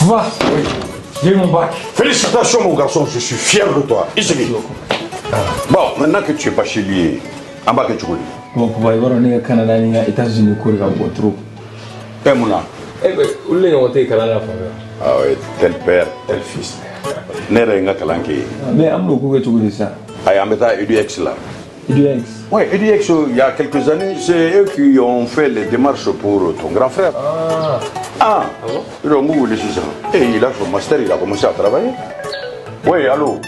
Papa, oui, j'ai eu mon bac. Félicitations mon garçon, je suis fier de toi. I Bon, maintenant que tu es bachelier, an b'a kɛ cogo di? Bon, papa, i b'a dɔn ne ka Canada ni n ka États-Unis ko de ka bon trop. E mun na? Eh ben, olu de ɲɔgɔn tɛ kalan na fan bɛɛ. Ah ouais, tel père, tel fils. Ne yɛrɛ ye n ka kalan kɛ yen. Mais an bɛn'o ko kɛ cogo di sisan? Ayi, an bɛ taa EDUX la. EDUX? Oui, EDUX, il y a quelques années, c'est eux qui ont fait les démarches pour ton grand frère. Ah. Ah, Ah bon? Ils ont wele sisan. Et il a son master, il a commencé à travailler. Oui, allô?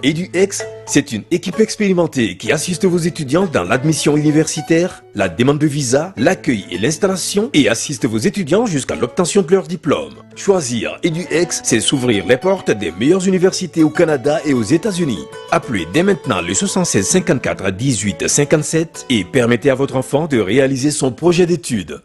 EduX, c'est une équipe expérimentée qui assiste vos étudiants dans l'admission universitaire, la demande de visa, l'accueil et l'installation et assiste vos étudiants jusqu'à l'obtention de leur diplôme. Choisir EduX, c'est s'ouvrir les portes des meilleures universités au Canada et aux États-Unis. Appelez dès maintenant le 76 54 18 57 et permettez à votre enfant de réaliser son projet d'études.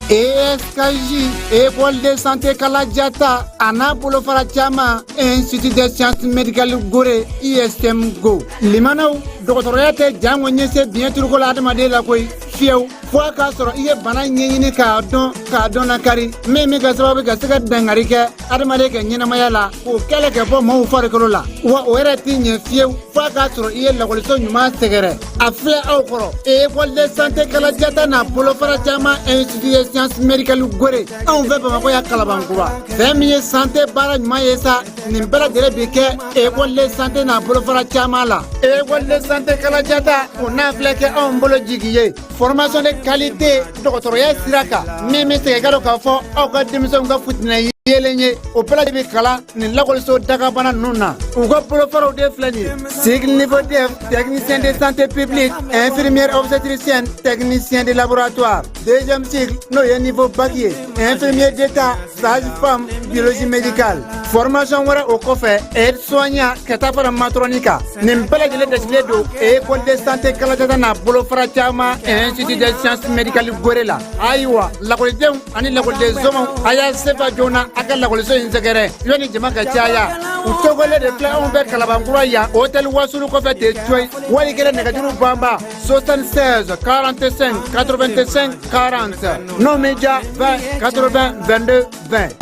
ESKJ, École de santé Kaladiata, a n'a bolofara caman, Institut des sciences médicales Gorée, ISM Go. Limanaw, dɔgɔtɔrɔya tɛ jango ɲɛse biɲɛ turuko la adamaden la koyi fiyewu fo a k'a sɔrɔ i ye bana ɲɛɲini k'a dɔn k'a dɔn lakari min bɛ kɛ sababu ka se ka dangari kɛ adamaden ka ɲɛnamaya la k'o kɛlɛ kɛ bɔ maaw farikolo la wa o yɛrɛ tɛ ɲɛ fiyewu fo a k'a sɔrɔ i ye lakɔliso ɲuman sɛgɛrɛ a filɛ aw kɔrɔ école de santé Kaladiata n'a bolofara caman institut de sciences médicales Gorée anw fɛ Bamakɔ yan Kalabankura fɛn min ye santé baara ɲuman ye sa nin bɛɛ lajɛlen bi kɛ école de santé n'a bolofara caman la école de santé Kaladiata o n'a filɛ kɛ anw bolo jigi ye formation de qualité dɔgɔtɔrɔya sira kan min bɛ segin ka dɔn k'a fɔ aw ka denmisɛnw ka futinɛ yelen ye o bɛɛ lajɛlen bɛ kalan nin lakɔliso dagabana ninnu na u ka bolofaraw de filɛ nin ye cycle niveau DEF technicien de santé publique infirmière obstétricienne technicien de laboratoire deuxième cycle n'o ye niveau bac ye infirmier d'état sage-femme biologie médicale formation wɛrɛ o kɔfɛ aide soignant ka taa fara matron kan nin bɛɛ lajɛlen dasigilen don école de santé Kaladiata n'a bolofara caman institut des sciences médicales Gorée la ayiwa lakɔlidenw ani lakɔliden somaw a y'a sefa joona a ka lakɔliso in sɛgɛrɛ yanni jama ka caya u tɔgɔlen de filɛ anw bɛ Kalabankura yan hôtel Wasulu kɔfɛ ten coyi wali kɛlɛ nɛgɛjuru banba 76 45 85 40 n'o m'i diya 20 80 22 20.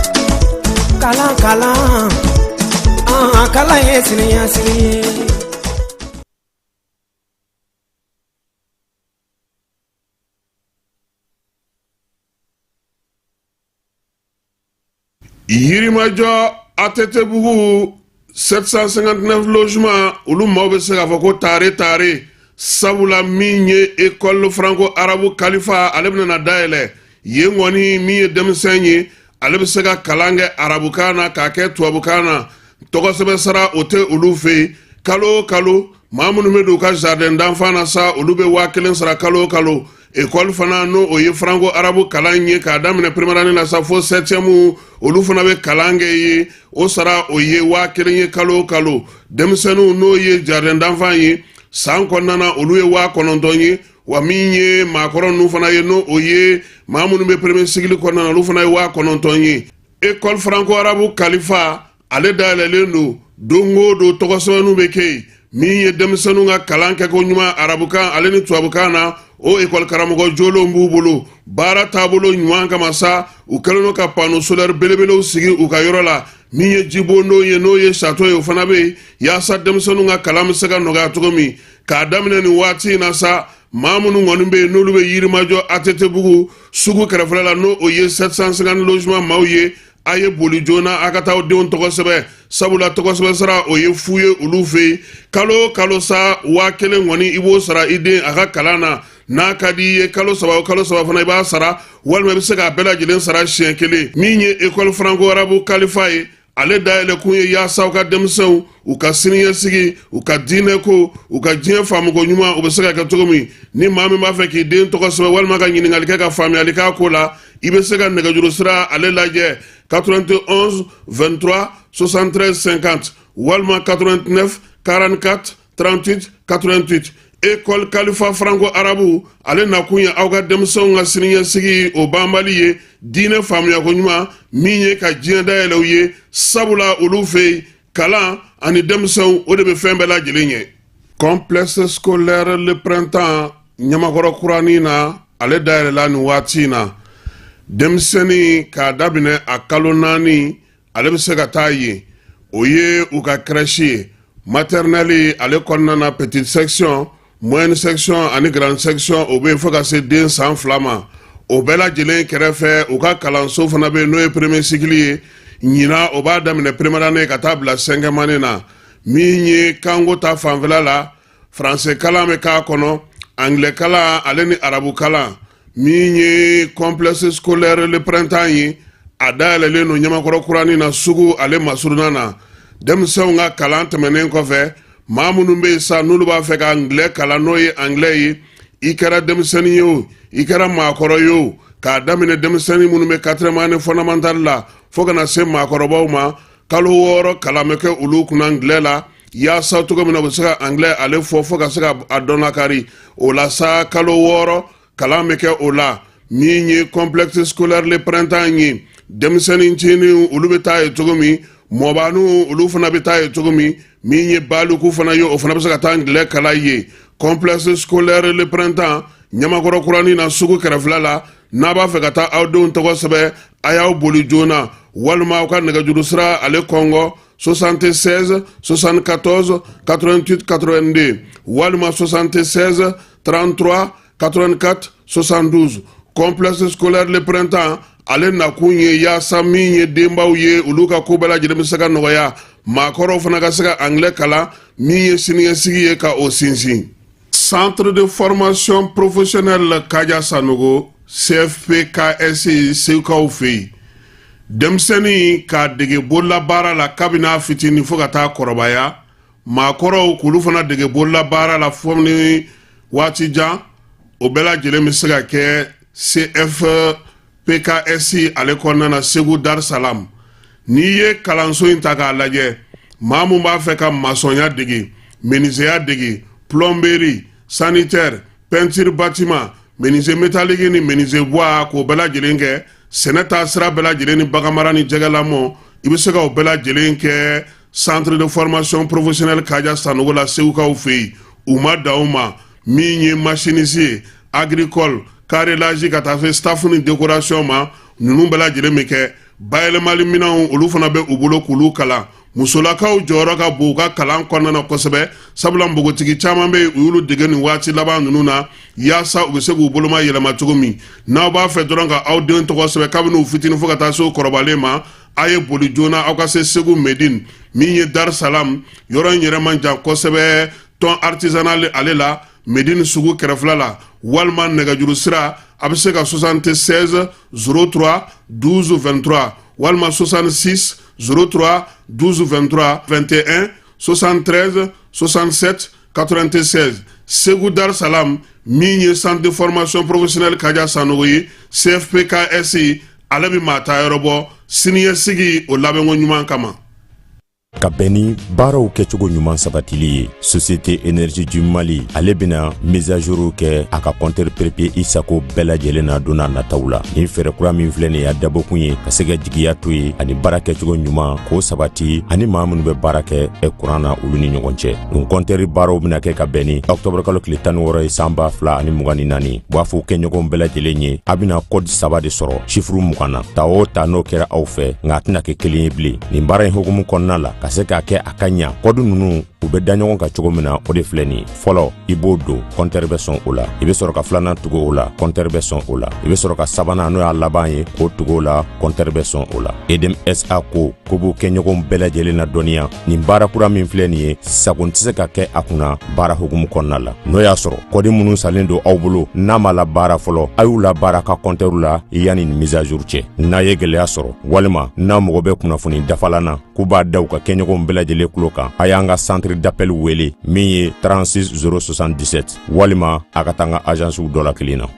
Kalan kalan an kalan ye siniɲɛsigi ye. Yirimajɔ ATT-bugu 759 logement olu maaw bɛ se k'a fɔ ko tare tare sabula min ye école franco arabe Kalifa ale bɛna na dayɛlɛ yen kɔni min ye denmisɛn ye ale bɛ se ka kalan kɛ arabukan na k'a kɛ tubabukan na tɔgɔsɛbɛn sara o tɛ olu fɛ yen kalo o kalo maa minnu bɛ don u ka jardin d'enfant na sa olu bɛ 1000 sara kalo o kalo école fana n'o o ye franco arabe kalan ye k'a daminɛ première année la sa fo septième olu fana bɛ kalan kɛ ye o sara o ye 1000 ye kalo o kalo denmisɛnninw n'o ye jardin d'enfant ye san kɔnɔna na olu ye 9000 ye wa min ye maakɔrɔ ninnu fana ye n'o o ye maa minnu bɛ premier cycle kɔnɔna na olu fana ye 9000 ye école franco arabe Kalifa ale dayɛlɛlen don don o don tɔgɔsɛbɛnninw bɛ kɛ yen min ye denmisɛnninw ka kalan kɛko ɲuman arabukan ale ni tubabukan na o ekɔli karamɔgɔ jolenw b'u bolo baara taabolo ɲuman kama sa u kɛlen don ka panneau solaire belebelew sigi u ka yɔrɔ la min ye jibondon ye n'o ye château ye o fana bɛ yen yaasa denmisɛnninw ka kalan bɛ se ka nɔgɔya cogo min k'a daminɛ nin waati in na sa maa minnu kɔni bɛ yen n'olu bɛ Yirimajɔ ATT-bugu sugu kɛrɛfɛla la n'o o ye 750 logement maaw ye a ye boli joona a ka taa aw denw tɔgɔ sɛbɛn sabula tɔgɔ sɛbɛn sara o ye fu ye olu fɛ yen kalo o kalo sa 1000 kɔni i b'o sara i den a ka kalan na n'a ka di i ye kalo saba o kalo saba fana i b'a sara walima i bɛ se k'a bɛɛ lajɛlen sara siɲɛ kelen min ye école franco arabe Kalifa ye ale dayɛlɛkun ye yaasa u ka denmisɛnw u ka siniɲɛsigi u ka diinɛko u ka diɲɛ faamuko ɲuman u bɛ se ka kɛ cogo min ni maa min b'a fɛ k'i den tɔgɔ sɛbɛn walima ka ɲininkali kɛ ka faamuyali k'a ko la i bɛ se ka nɛgɛjuru sira ale lajɛ 91 23 73 50 walima 89 44 38 88 école Kalifa franco arabe ale nakun ye aw ka denmisɛnw ka siniɲɛsigi o banbali ye diinɛ faamuyako ɲuman min ye ka diɲɛ dayɛlɛ u ye sabula olu fɛ yen kalan ani denmisɛnw o de bɛ fɛn bɛɛ lajɛlen ɲɛ complexe scolaire le printemps Ɲamakɔrɔ kuranin na. Ale dayɛlɛla nin waati in na. Denmisɛnnin k'a daminɛ a kalo 4, ale bɛ se ka taa yen. O ye u ka crèche ye. Maternelle ale kɔnɔna na, petite section, moyenne section ani grande section, o bɛ yen fo ka se den san 2 ma. O bɛɛ lajɛlen kɛrɛfɛ, u ka kalanso fana bɛ yen, n'o ye premier cycle ye. Ɲinan, o b'a daminɛ première année ka taa bila cinquième année na. Min ye kanko ta fanfɛla la, français kalan bɛ k'a kɔnɔ, anglais kalan ale ni arabu kalan. Min ye complexe scolaire Le Printemps ye, a dayɛlɛlen don Ɲamakɔrɔ kuranin na, sugu ale masurunna na. Denmisɛnw ka kalan tɛmɛnen kɔfɛ, maa minnu bɛ yen sa, n'olu b'a fɛ ka anglais kalan, n'o ye anglais ye, i kɛra denmisɛnnin ye o, i kɛra maakɔrɔ ye o, k'a daminɛ denmisɛnnin minnu bɛ quatrième année fondamentale la fo ka na se maakɔrɔbaw ma, kalo 6 kalan bɛ kɛ olu kunna anglais la, yaasa cogo min na u bɛ se ka anglais ale fɔ fo ka se ka a dɔn lakari. O la sa, kalo 6 kalan bɛ kɛ o la. Min ye complexe scolaire Le Printemps ye, denmisɛnnin ncinin olu bɛ taa yen cogo min, mɔbaniw olu fana bɛ taa yen cogo min, min ye baliku fana ye, o fana bɛ se ka taa anglais kalan yen. Complexe scolaire Le Printemps, Ɲamakɔrɔ kuranin na, sugu kɛrɛfɛla la. N'a b'a fɛ ka taa aw denw tɔgɔ sɛbɛn, a y'aw boli joona, walima aw ka nɛgɛjuru sira ale kɔngɔ: 76 74 88 82, walima 76 33 84 72. Complexe scolaire Le Printemps ale nakun ye yaasa min ye denbaw ye, olu ka ko bɛɛ lajɛlen bɛ se ka nɔgɔya, maakɔrɔw fana ka se ka anglais kalan, min ye siniɲɛsigi ye ka o sinsin. Centre de formation professionnelle Kaja Sanogo, CFPKS, Segukaw fɛ yen, denmisɛnnin k'a dege bololabaara la kabini a fitinin fo ka taa kɔrɔbaya, maakɔrɔw k'olu fana dege bololabaara la fo ni waati jan, o bɛɛ lajɛlen bɛ se ka kɛ CFPKS ale kɔnɔna na, Segu Dar Salam. N'i ye kalanso in ta k'a lajɛ, maa mun b'a fɛ ka masɔnya dege, menuisier dege, plomberie, sanitaire, peinture bâtiment, menuisier métallique ni menuisier bois, k'o bɛɛ lajɛlen kɛ, sɛnɛ taa sira bɛɛ lajɛlen ni baganmara ni jɛgɛlamɔ, i bɛ se ka o bɛɛ lajɛlen kɛ centre de formation professionnelle Kaja Sanogo la, Segukaw fɛ yen. U ma dan o ma, min ye machiniste ye, agricole, carrelage, ka taa se staff ni décoration ma, ninnu bɛɛ lajɛlen bɛ kɛ. Bayɛlɛmali minɛnw, olu fana bɛ u bolo k'olu kalan. Musolakaw jɔyɔrɔ ka bon u ka kalan kɔnɔna na kosɛbɛ, sabula npogotigi caman bɛ yen, u y'olu dege nin waati laban ninnu na, yaasa u bɛ se k'u boloma yɛlɛma cogo min. N'aw b'a fɛ dɔrɔn ka aw den tɔgɔ sɛbɛn kabini u fitinin fo ka taa se u kɔrɔbalen ma, a ye boli joona, aw ka se Segu Medine, min ye Dar Salam. Yɔrɔ in yɛrɛ man jan kosɛbɛ tɔn artisanal ale la, Medine sugu kɛrɛfɛla la. Walima nɛgɛjuru sira, a bɛ se ka 76 03 12 23, walima 66 03 12 23 21 73 67 96. Segu Dar Salam, min ye centre de formation professionnelle Kaja Sanogo ye, CFPKS, ale bɛ maa ta yɔrɔ bɔ siniɲɛsigi o labɛnko ɲuman kama. Ka bɛn ni baaraw kɛcogo ɲuman sabatili ye, Société Énergie du Mali ale bɛna mise à jour kɛ a ka compteur prépayé i sago bɛɛ lajɛlen na don n'a nataw la. Nin fɛɛrɛ kura min filɛ nin ye, a dabɔkun ye ka se ka jigiya to ye ani baara kɛcogo ɲuman k'o sabati ani maa minnu bɛ baara kɛ kuran na, olu ni ɲɔgɔn cɛ. Nin compteur baaraw bɛna kɛ ka bɛn ni octobre kalo tile 16 ye, san 2024. U b'a fɔ kɛɲɔgɔnw bɛɛ lajɛlen ye, a bɛna code saba de sɔrɔ chiffre 20 na. Ta o ta, n'o kɛra aw fɛ, nka a tɛna kɛ kelen ye bilen. Nin baara in hukumu kɔnɔna la, ka se k'a kɛ a ka ɲa, code ninnu u bɛ da ɲɔgɔn kan cogo min na, o de filɛ nin ye. Fɔlɔ, i b'o don, compteur bɛ sɔn o la. I bɛ sɔrɔ ka filanan tugu o la, compteur bɛ sɔn o la. I bɛ sɔrɔ ka sabanan, n'o y'a laban ye, k'o tugu o la, compteur bɛ sɔn o la. EDM SA ko ko b'u kɛɲɔgɔnw bɛɛ lajɛlen na dɔnniya, nin baara kura min filɛ nin ye, sagon tɛ se ka kɛ a kunna baara hukumu kɔnɔna la. N'o y'a sɔrɔ code minnu salen don aw bolo, n'a ma labaara fɔlɔ, a y'u labaara ka compteur la yanni nin mise à jour cɛ. N'a ye gɛlɛya sɔrɔ, walima n'a mago bɛ kunnafoni dafalan na, k'u b'a da u ka kɛɲɔgɔnw bɛɛ lajɛlen tulo kan, a y'an ka centre d'appel wele, min ye 36 077, walima a ka taa an ka agencew dɔ la kelen na.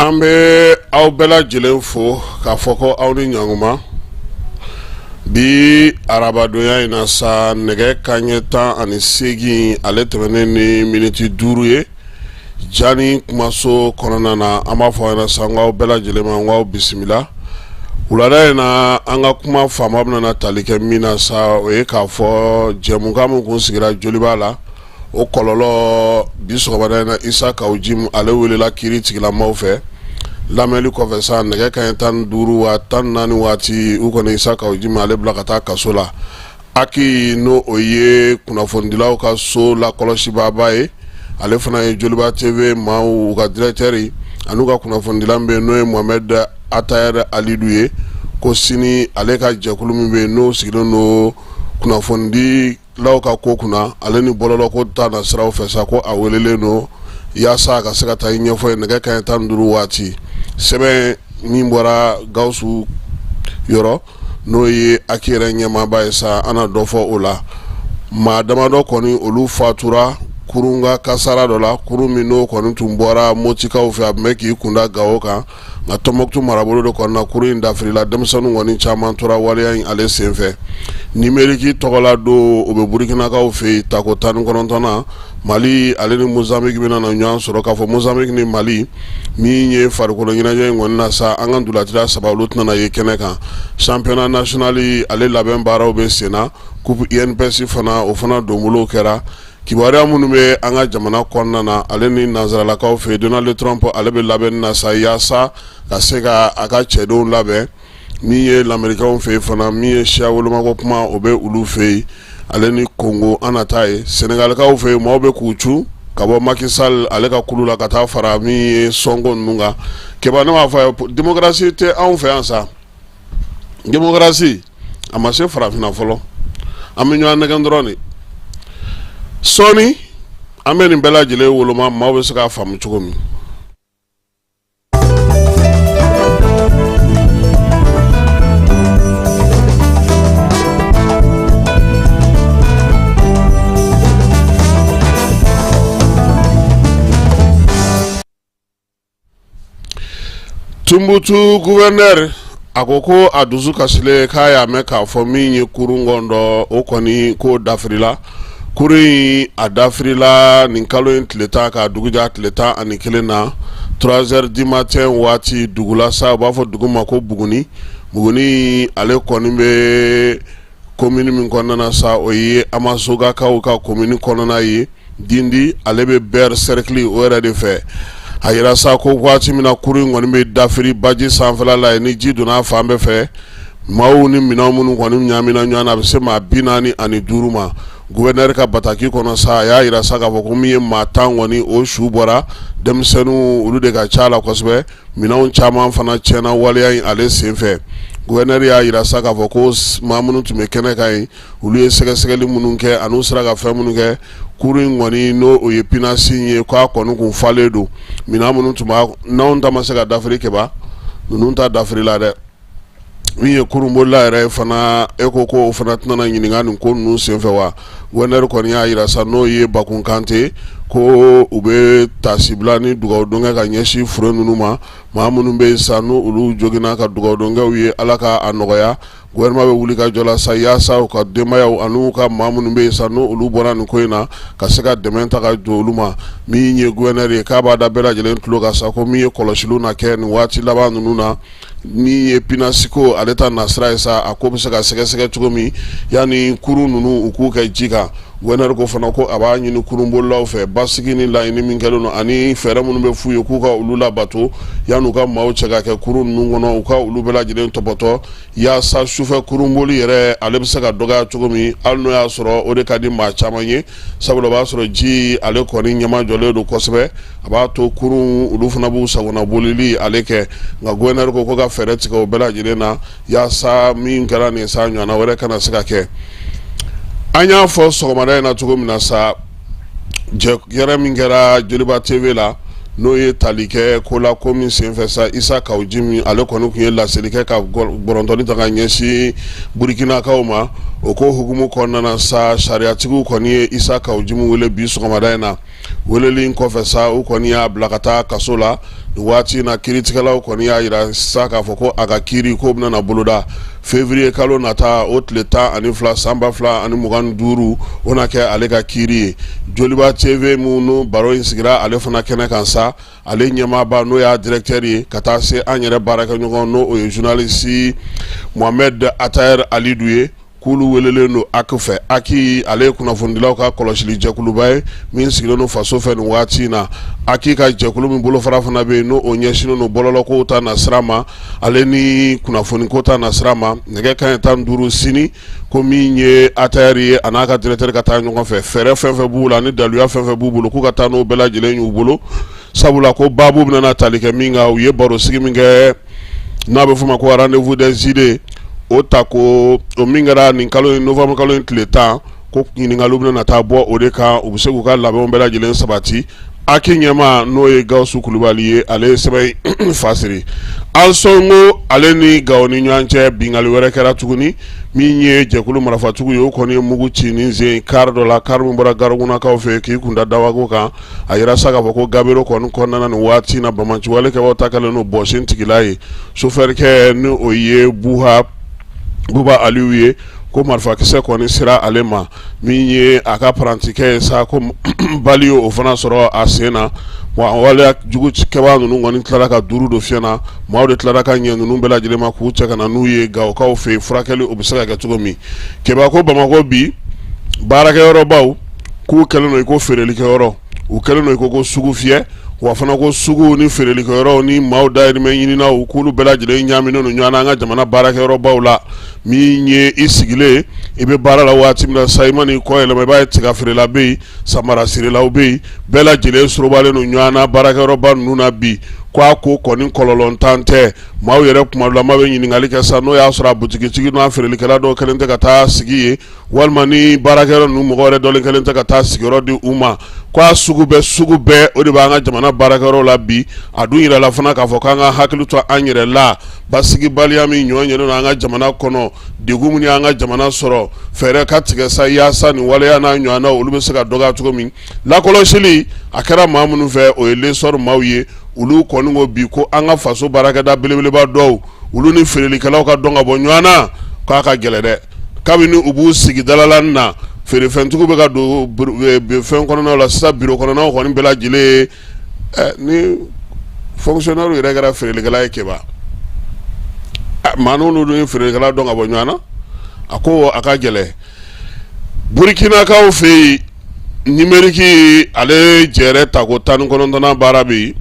An bɛ aw bɛɛ lajɛlen fo k'a fɔ ko aw ni ɲankuma. Bi arabadonya in na sa, nɛgɛ kanɲɛ 18 ale tɛmɛnen ni miniti 5 ye Jani kumaso kɔnɔna na, an b'a fɔ aw ɲɛna sa, aw bɛɛ lajɛlen ma, aw bisimila wulada in na. An ka kuma fanba bɛna tali kɛ min na sa, o ye k'a fɔ jɛmukan min kun sigira Joliba la, o kɔlɔlɔ. Bi sɔgɔmada in na, Isa Kawu Jim ale welela kiiri tigilamaw fɛ. Lamɛnli kɔfɛ sa, nɛgɛ kanɲɛ 15 wa 14 waati, u kɔni Isa Kawu Jim ale bila ka taa kaso la. HAC, n'o o ye kunnafonidilaw ka so lakɔlɔsibaaba ye, ale fana ye Joliba TV maaw u ka directeur an'u ka kunnafonidila bɛ yen, n'o ye Mohamed Atayɛri Alidu ye, ko sini ale ka jɛkulu min bɛ yen, n'o sigilen don kunnafonidilaw ka ko kunna, ale ni bɔlɔlɔko ta na siraw fɛ sa, ko a welelen don yaasa a ka se ka taa i ɲɛfɔ ye nɛgɛ kanɲɛ 15 waati. Sɛbɛn min bɔra Gawusu yɔrɔ, n'o ye HAC yɛrɛ ɲɛmaaba ye sa, an na dɔ fɔ o la. Maa damadɔ kɔni, olu fatura kurun ka kasara dɔ la, kurun min n'o kɔni tun bɔra Motikaw fɛ, a tun bɛ k'i kunda Gawo kan, nka Tɔnbɔkutu marabolo de kɔnɔna, kurun in dafirila, denmisɛnninw kɔni caman tora waleya in ale senfɛ. Numérique tɔgɔla don, o bɛ Burukinakaw fɛ yen, tako 19nan, Mali ale ni Mozambique bɛna na ɲɔgɔn sɔrɔ. K'a fɔ Mozambique ni Mali min ye farikolo ɲɛnajɛ in kɔni na sa, an ka ntolacila saba, olu tɛna ye kɛnɛ kan. Championnat national ale labɛn baaraw bɛ sen na. Coupe INPS fana, o fana donbolow kɛra. Kibaruya minnu bɛ an ka jamana kɔnɔna na ale ni nansaralakaw fɛ, Donald Trump ale bɛ labɛnni na sa yaasa ka se ka a ka cɛdenw labɛn. Min ye lamɛrikaw fɛ yen fana, min ye siya wolomako kuma, o bɛ olu fɛ yen, ale ni Kongo. An na taa ye Sɛnɛgalikaw fɛ yen, maaw bɛ k'u cun ka bɔ Macky Sall ale ka kulu la ka taa fara min ye Sonko ninnu kan. Keba, ne b'a fɔ a ye, démocratie tɛ anw fɛ yan sa. Démocratie a ma se farafinna fɔlɔ, an bɛ ɲɔgɔn nɛgɛn dɔrɔn de. Sɔɔni an bɛ nin bɛɛ lajɛlen woloma, maaw bɛ se k'a faamu cogo min. Tumutu gouverneur a ko a dusu kasilen k'a y'a mɛn k'a fɔ min ye kurun dɔ, o kɔni k'o dafirila. Kurun in a dafirila nin kalo in tile 10 ka dugujɛ tile 11 na, 3 heures du matin waati, dugula sa, u b'a fɔ dugu ma ko Buguni. Buguni ale kɔni bɛ commune min kɔnɔna na sa, o ye Amasogakaw ka commune kɔnɔna ye. Dindi ale bɛ Ber cercle o yɛrɛ de fɛ. A yira sa ko waati min na kurun in kɔni bɛ dafiri baji sanfɛla la yen, ni ji donna a fan bɛɛ fɛ, maaw ni minɛn minnu kɔni ɲaamina ɲɔgɔn na, a bɛ se maa 45 ma. Gouverneur ka bataki kɔnɔ sa, a y'a yira sa k'a fɔ ko min ye maa 10 kɔni, o su bɔra, denmisɛnninw olu de ka ca la kosɛbɛ. Minɛnw caman fana tiɲɛna waleya in ale senfɛ. Gouverneur y'a yira sa k'a fɔ ko maa minnu tun bɛ kɛnɛ kan yen, olu ye sɛgɛsɛgɛli minnu kɛ an'u sera ka fɛn minnu kɛ, kurun in kɔni, n'o o ye pinasi ye, k'a kɔni kun falen don. Minɛn minnu tun b'a n'anw ta ma se ka dafiri, Keba, ninnu ta dafirila dɛ. Min ye kurunbolila yɛrɛ fana, e ko o fana tɛna ɲininka nin ko ninnu senfɛ wa? Gouverneur kɔni y'a yira sa, n'o ye Bakun Kante, ko u bɛ taasibila ni dugawudon kɛ ka ɲɛsin fure ninnu ma. Maa minnu bɛ yen sa, n'u olu joginna, ka dugawudon kɛ u ye, Ala ka a nɔgɔya. Gouvernement bɛ wuli ka jɔ la sa yaasa u ka denbayaw an'u ka maa minnu bɛ yen sa, n'u olu bɔra nin ko in na, ka se ka dɛmɛ ta ka don olu ma. Min ye gouverneur ye, k'a b'a da bɛɛ lajɛlen tulo kan sa, ko min ye kɔlɔsiliw na kɛ nin waati laban ninnu na, min ye pinasiko ale ta nasira ye sa, a ko bɛ se ka sɛgɛsɛgɛ cogo min yanni kurun ninnu u k'u kɛ ji kan. Gouverneur ko fana ko a b'a ɲini kurunbolilaw fɛ, basigi ni laɲini min kɛlen don ani fɛɛrɛ minnu bɛ f'u ye, k'u ka olu labato yanni u ka maaw cɛ ka kɛ kurun ninnu kɔnɔ, u ka olu bɛɛ lajɛlen tɔpɔtɔ yaasa sufɛ kurunboli yɛrɛ ale bɛ se ka dɔgɔya cogo min, hali n'o y'a sɔrɔ o de ka di maa caman ye, sabula o b'a sɔrɔ ji ale kɔni ɲɛmajɔlen don kosɛbɛ, a b'a to kurun olu fana b'u sagona bolili ale kɛ. Nka gouverneur ko ka fɛɛrɛ tigɛ o bɛɛ lajɛlen na yaasa min kɛra nin sa, ɲɔgɔnna wɛrɛ kana se ka kɛ. An y'a fɔ sɔgɔmada in na cogo min na sa, jɛgɛrɛ min kɛra Joliba TV la, n'o ye tali kɛ ko la, ko min senfɛ sa, Isa Kawu Jim ale kɔni tun ye laseli kɛ ka bɔrɔntɔli ta ka ɲɛsin Burukinakaw ma. O ko hukumu kɔnɔna na sa, sariyatigiw kɔni ye Isa Kawu Jimu wele bi sɔgɔmada in na. Weleli in kɔfɛ sa, u kɔni y'a bila ka taa kaso la nin waati in na. Kiiritigɛlaw kɔni y'a jira sa k'a fɔ ko a ka kiiri ko bɛna boloda février kalo nata, o tile 12 san 2025, o na kɛ ale ka kiiri ye. Joliba TV minnu baro in sigira, ale fana kɛnɛ kan sa, ale ɲɛmaaba n'o y'a directeur ye, ka taa se an yɛrɛ baarakɛɲɔgɔn n'o o ye journaliste Mohamed Ataher Alidu ye, k'olu welelen don HAC fɛ. HAC, ale ye kunnafonidilaw ka kɔlɔsili jɛkuluba ye min sigilen don faso fɛ nin waati in na. HAC ka jɛkulu min bolofara fana bɛ yen, n'o o ɲɛsinnen don bɔlɔlɔkow ta nasira ma, ale ni kunnafoniko ta nasira ma. Nɛgɛ kanɲɛ 15 sini, ko min ye Ataher ye, a n'a ka directeur ka taa ɲɔgɔn fɛ, fɛɛrɛ fɛn fɛn b'u la ni daluya fɛn fɛn b'u bolo, k'u ka taa n'o bɛɛ lajɛlen y'u bolo, sabula ko baabu bɛna tali kɛ min kan, u ye barosigi min kɛ n'a bɛ f'o ma ko rendez-vous des idées, o ta ko o min kɛra nin kalo in, novembre kalo in tile 10, ko ɲininkaliw bɛna taa bɔ o de kan, u bɛ se k'u ka labɛnw bɛɛ lajɛlen sabati. HAC ɲɛmaa, n'o ye Gawusu Kulubali ye, ale ye sɛbɛn in fasiri. Ansongo ale ni Gawo ni ɲɔgɔn cɛ, binkanni wɛrɛ kɛra tuguni. Min ye jɛkulu marifatigiw ye, o kɔni ye mugu ci nin sen car dɔ la, car min bɔra Garogunakaw fɛ k'i kun da Dawago kan. A yira sa k'a fɔ ko Gabero kɔni kɔnɔna nin waati na, banbaanciwale kɛbaaw ta kɛlen don bɔsen tigila ye. Sofɛrikɛ, ni o ye Buha Buba Aliyu ye, ko marifakisɛ kɔni sera ale ma. Min ye a ka parantikɛ ye sa, ko balle o fana sɔrɔ a sen na. Wa waleya jugu kɛbaa ninnu kɔni tilara ka duuru don fiɲɛ na. Maaw de tilara ka ɲɛ ninnu bɛɛ lajɛlen ma k'u cɛ ka na n'u ye Gawokaw fɛ yen, furakɛli o bɛ se ka kɛ cogo min. Keba ko Bamakɔ bi baarakɛyɔrɔbaw k'u kɛlen don i ko feerelikɛyɔrɔ, u kɛlen don i ko sugu fiyɛ. Wa fana ko sugu ni feerelikɛyɔrɔw ni maaw dayirimɛ ɲininaw, k'olu bɛɛ lajɛlen ɲaaminen don ɲɔgɔn na an ka jamana baarakɛyɔrɔbaw la. Min ye i sigilen i bɛ baara la waati min na sa, i man'i kɔ yɛlɛma, i b'a ye tiga feerela bɛ yen, samara sirelaw bɛ yen, bɛɛ lajɛlen sorobalen don ɲɔgɔn na baarakɛyɔrɔba ninnu na bi. Ko a ko kɔni kɔlɔlɔntan tɛ. Maaw yɛrɛ kuma dɔ la, maa bɛ ɲininkali kɛ sa, n'o y'a sɔrɔ a butigitigi n'a feerelikɛla dɔw kɛlen tɛ ka taa sigi yen, walima ni baarakɛyɔrɔ ninnu mɔgɔ wɛrɛ dɔlen kɛlen tɛ ka taa sigiyɔrɔ di u ma. Ko a sugu bɛɛ sugu bɛɛ, o de b'an ka jamana baarakɛyɔrɔ la bi. A dun yirala fana k'a fɔ k'an ka hakili to an yɛrɛ la, basigibaliya min ɲɔ ɲɛnen don an ka jamana kɔnɔ, degun min y'an ka jamana sɔrɔ, fɛɛrɛ ka tigɛ sa yaasa nin waleya n'a ɲɔgɔnna olu bɛ se ka dɔgɔya cogo min. Lakɔlɔsili a kɛra maa minnu fɛ, o ye L'Essor maaw ye. Olu kɔni ko bi ko an ka faso baarakɛda belebeleba dɔw, olu ni feerelikɛlaw ka dɔn ka bɔ ɲɔgɔn na, k'a ka gɛlɛn dɛ. Kabini u b'u sigi dalala na, feerefɛntigiw bɛ ka don fɛn kɔnɔnaw la sisan, biro kɔnɔnaw kɔni bɛɛ lajɛlen ni fonctionnaire yɛrɛ kɛra feerelikɛla ye. Keba, maa n'olu dun ye feerelikɛla dɔn ka bɔ ɲɔgɔn na, a ko a ka gɛlɛn. Burukinakaw fɛ yen, numérique ale jɛrɛ tako 19nan baara bɛ yen.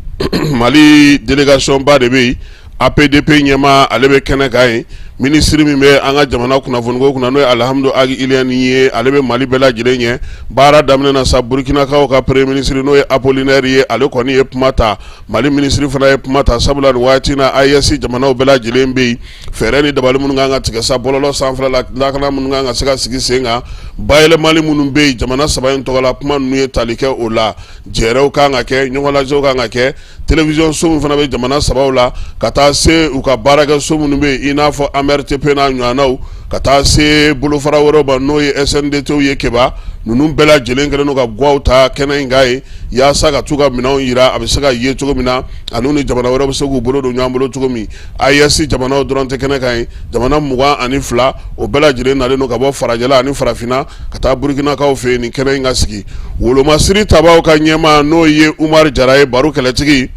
Mali délégation ba de bɛ yen. APDP ɲɛmaa, ale bɛ kɛnɛ kan yen. Minisiri min bɛ an ka jamana kunnafoniko kunna, n'o ye Alihamudu Agi Iliyɛni ye, ale bɛ Mali bɛɛ lajɛlen ɲɛ. Baara daminɛ na sa, Burukinakaw ka premier ministre, n'o ye Apolinɛri ye, ale kɔni ye kuma ta. Mali minisiri fana ye kuma ta, sabula nin waati na AES jamanaw bɛɛ lajɛlen bɛ yen. Fɛɛrɛ ni dabali minnu kan ka tigɛ sa bɔlɔlɔ sanfɛla la, lakana minnu kan ka se ka sigi sen kan, bayɛlɛmali minnu bɛ yen jamana saba in tɔgɔ la, kuma ninnu ye tali kɛ o la. Jɛrɛw kan ka kɛ, ɲɔgɔnlajɛw kan ka kɛ. Télévision so min fana bɛ jamana sabaw la, ka taa se u ka baarakɛ so minnu bɛ yen, i n'a fɔ AMRTP n'a ɲɔgɔnnaw, ka taa se bolofara wɛrɛw ma, n'o ye SNDTw ye. Keba, ninnu bɛɛ lajɛlen kɛlen don ka gwaw ta kɛnɛ in kan yen, yaasa ka t'u ka minɛnw jira, a bɛ se ka ye cogo min na, ani ni jamana wɛrɛw bɛ se k'u bolo don ɲɔgɔn bolo cogo min. AES jamanaw dɔrɔn tɛ kɛnɛ kan yen, jamana 22, o bɛɛ lajɛlen nalen don ka bɔ farajɛla ani farafinna ka taa Burukinakaw fɛ yen nin kɛnɛ in ka sigi. Wolomasiri tabaw ka ɲɛmaa, n'o ye Umaru Jara ye, baro kɛlɛtigi,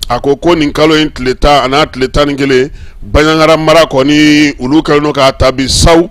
a ko ko nin kalo in tile 10 an'a tile 11, Banjagara mara kɔni, olu kɛlen don k'a ta bi saw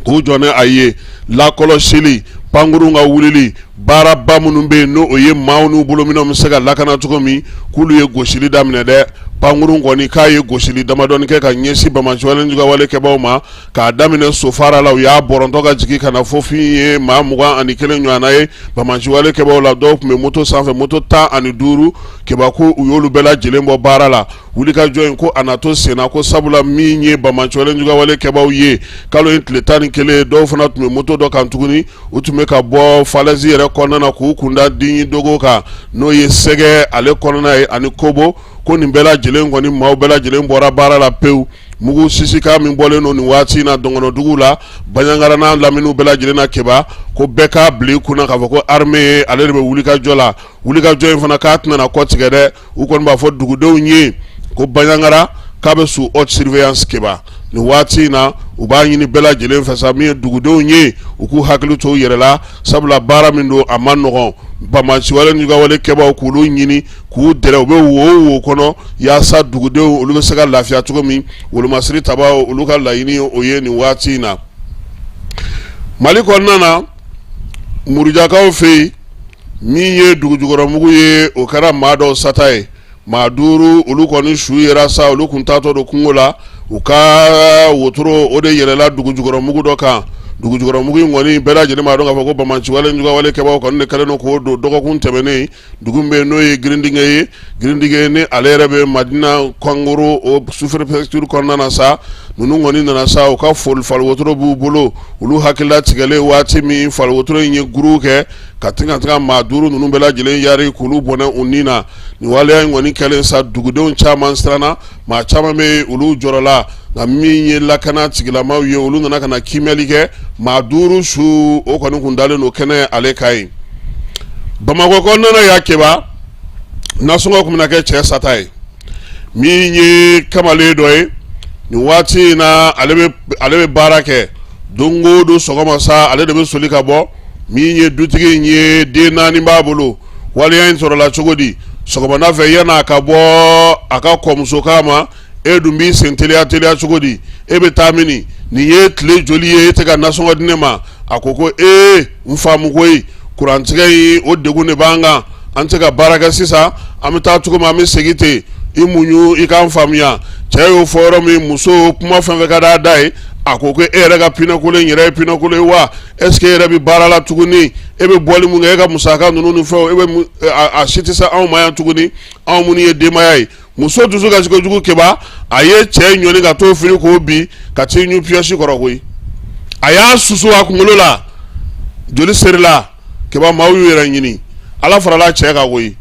k'u jɔ ni a ye. Lakɔlɔsili, pankurun ka wulili, baaraba minnu bɛ yen, n'o o ye maaw n'u bolominɛnw bɛ se ka lakana cogo min, k'olu ye gosili daminɛ dɛ. Pankurun kɔni k'a ye gosili damadɔni kɛ ka ɲɛsin banbaanciwale juguwale kɛbaaw ma, k'a daminɛ Sofara la, u y'a bɔrɔntɔ ka jigin ka na fo fin ye maa 21 ɲɔgɔnna ye banbaanciwale kɛbaaw la. Dɔw tun bɛ moto sanfɛ, moto 15. Keba, ko u y'olu bɛɛ lajɛlen bɔ baara la. Wulikajɔ in, ko a na to senna, ko sabula min ye banbaanciwale juguwale kɛbaaw ye, kalo in tile 11, dɔw fana tun bɛ moto dɔ kan tuguni, u tun bɛ ka bɔ falaise yɛrɛ kɔnɔna na k'u kunda Diɲidogo kan, n'o ye Sɛgɛ ale kɔnɔna ye, ani Kobo. Ko nin bɛɛ lajɛlen kɔni, maaw bɛɛ lajɛlen bɔra baara la pewu. Mugu sisikan min bɔlen don nin waati in na dɔngɔnɔdugu la, Banjagara n'a laminiw bɛɛ lajɛlen na, Keba, ko bɛɛ k'a bila i kunna k'a fɔ ko armée ale de bɛ wulikajɔ la. Wulikajɔ in fana k'a tɛna na kɔtigɛ dɛ. U kɔni b'a fɔ dugudenw ye ko Banjagara k'a bɛ sous haute surveillance. Keba, nin waati in na, u b'a ɲini bɛɛ lajɛlen fɛ sa, min ye dugudenw ye, u k'u hakili to u yɛrɛ la, sabula baara min don, a man nɔgɔn. Banbaanciwale ni wale kɛbaaw, k'olu ɲini k'u dɛrɛ, u bɛ wo wo kɔnɔ, yaasa dugudenw olu bɛ se ka lafiya cogo min. Wolomasiri tabaw, olu ka laɲini o ye nin waati in na. Mali kɔnɔna na, Murujakaw fɛ yen, min ye dugujukɔrɔmugu ye, o kɛra maa dɔw sata ye. Maa 5, olu kɔni su yera sa. Olu kun taatɔ don kungo la, u ka wotoro o de yɛlɛla dugujukɔrɔmugu dɔ kan. Dugujukɔrɔmugu in kɔni, bɛɛ lajɛlen b'a dɔn k'a fɔ ko banbaanciwale juguwale kɛbaaw kɔni de kɛlen don k'o don. Dɔgɔkun tɛmɛnen, dugu min bɛ yen n'o ye Girindingɛ ye, Girindingɛ ni ale yɛrɛ bɛ Madina Kɔnkoro, o sous-préfecture kɔnɔna na sa, ninnu kɔni nana sa, u ka fali wotoro b'u bolo. Olu hakilila tigɛlen waati min, fali wotoro in ye guru kɛ ka taga maa 5 ninnu bɛɛ lajɛlen yari k'olu bɔnɛ u ni na. Nin waleya in kɔni kɛlen sa, dugudenw caman siranna, maa caman bɛ olu jɔrɔla. Nka min ye lakana tigilamaw ye, olu nana ka na kiimɛli kɛ. Maa 5 su, o kɔni kun dalen don kɛnɛ ale kan yen. Bamakɔ kɔnɔna ya, Keba, nasɔngɔ tun bɛna kɛ cɛ sata ye. Min ye kamalen dɔ ye, nin waati in na ale bɛ baara kɛ don o don sɔgɔma sa, ale de bɛ soli ka bɔ. Min ye dutigi in ye, den 4 b'a bolo. Waleya in sɔrɔla cogo di? Sɔgɔmada fɛ, yan'a ka bɔ, a ka kɔmuso k'a ma: e dun b'i sen teliya teliya cogo di? E bɛ taa min? Nin ye tile joli ye e tɛ ka nasɔngɔ di ne ma? A ko ko ee, n faamu koyi, kurantigɛ in, o degun de b'an kan, an tɛ ka baara kɛ sisan, an bɛ taa cogo min, an bɛ segin ten, i muɲu, i k'an faamuya. Cɛ y'o fɔ yɔrɔ min, muso, kuma fɛn fɛn ka d'a da ye, a ko ko e yɛrɛ ka pinɛkolo in yɛrɛ ye pinɛkolo ye wa? Est-ce que e yɛrɛ bɛ baara la tuguni? E bɛ bɔli mun kɛ, e ka musaka ninnu ni fɛnw, e bɛ a si tɛ se anw ma yan tuguni, anw minnu ye denbaya ye. Muso dusu kasi kojugu, Keba, a ye cɛ ɲɔni ka t'o fili k'o bin ka t'i ɲun piyɔsi kɔrɔ koyi. A y'a susu a kunkolo la, joli serila. Keba, maaw y'u yɛrɛ ɲini, Ala farala cɛ kan koyi.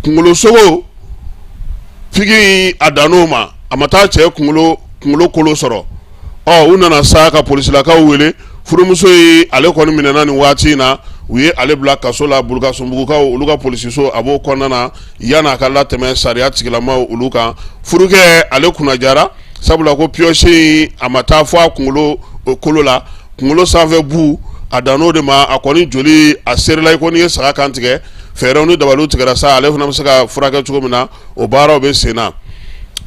Kunkolosogo piki, a dann'o ma, a ma taa cɛ kunkolo kolo sɔrɔ. Ɔ, u nana sa ka polisilakaw wele. Furumuso ye, ale kɔni minɛna nin waati in na, u ye ale bila kaso la Bulukasunbugukaw olu ka polisiso, a b'o kɔnɔna na yan'a ka latɛmɛ sariya tigilamaw olu kan. Furukɛ, ale kunnajara, sabula ko piyɔsi in, a ma taa fɔ a kunkolo kolo la, kunkolo sanfɛ bu, a dann'o de ma. A kɔni joli a serila i ko n'i ye saga kan tigɛ. Fɛɛrɛw ni dabaliw tigɛra sa, ale fana bɛ se ka furakɛ cogo min na, o baaraw bɛ sen na.